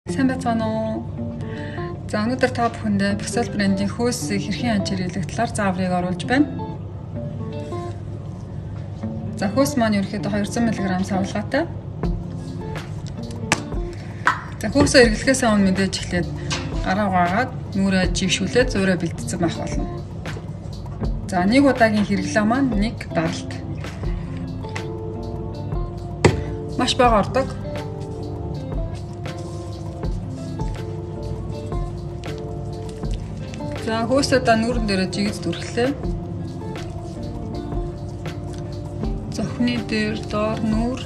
Сайн байцгаана уу? За өнөөдөр та бүхэндээ Босол брендийн хөөсийг хэрхэн яаж хэрэглэх талаар зааврыг оруулж байна. За хөөс маань ерөнхийдөө 200 мг савлгаатай. За хөөсөө хэрэглэхээс өмнө мэдээж эхлээд гараа угаагаад нүрээ чигшүүлээд зуураа бэлтцсэн байх болно. За нэг удаагийн хэрэглээ маань нэг даралт. Маш бага ордог. За хөөсөө да нүүрэн дээрээ жигэж дүрхлээ. Зохны дээр доор нүүр.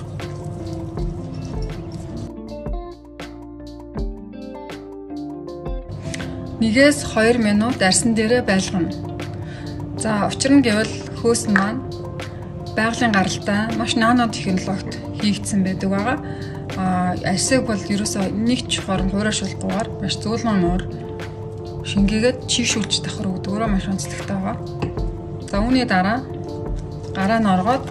Нэгээс 2 минут арьсан дээрээ байлгана. За учир нь гэвэл хөөс нь маань байгалийн гаралтай маш нано технологид хийгдсэн байдаг байгаа. Арьсыг бол ерөөсөө нэг ч хорон хуурайшуулахгүйгээр маш зөөлөн нуур шингээгээд чийгшүүлж давхар өгдөг өөрөө маш онцлогтой байгаа. За үүний дараа гараа нь оргоод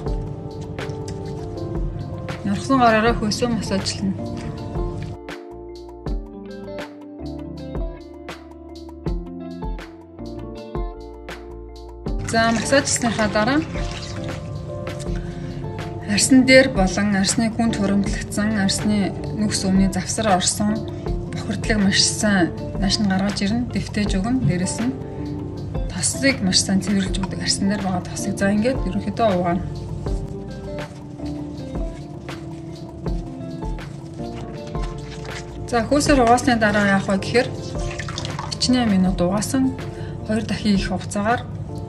норхсон гараараа хөөсөө массажлна. За массажлсныхаа дараа арьсан дээр болон арьсны гүнд хуримтлагдсан арьсны нүхс өмнө завсар орсон бохирдлыг маш сайн нааш нь гаргаж ирнэ, дэвтээж өгнө, дээрэс нь тослыг маш сайн цэвэрлж өгдөг арьсан дээр байгаа тосыг. За ингээд ерөнхийдөө угаана. За хөөсөр угаасны дараа яах вэ гэхээр 48 минут угаасан 2 дахин их хугацаагаар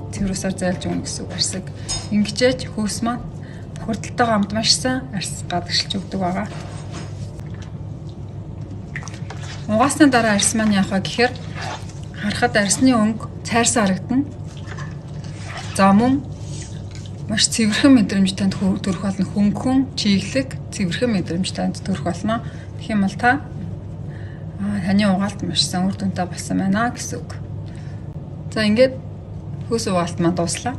цэвэр усаар зайлж өгнө гэсэн үг арьсыг. Ингэчээж хөөс маань бохирдолтойгоо хамт маш сайн арьс гадагшилж өгдөг байгаа. Угаасны дараа арьс маань яах вэ гэхээр харахад арьсны өнгө цайрсан харагдана. За мөн маш цэвэрхэн мэдрэмж танд төрөх болно. Хөнгөн, чиглэг, цэвэрхэн мэдрэмж танд төрөх болно. Тэгэх юм бол та таны угаалт маш сайн үр дүнтэй болсон байна гэсэн үг. За ингээд хөөс угаалт маань дууслаа.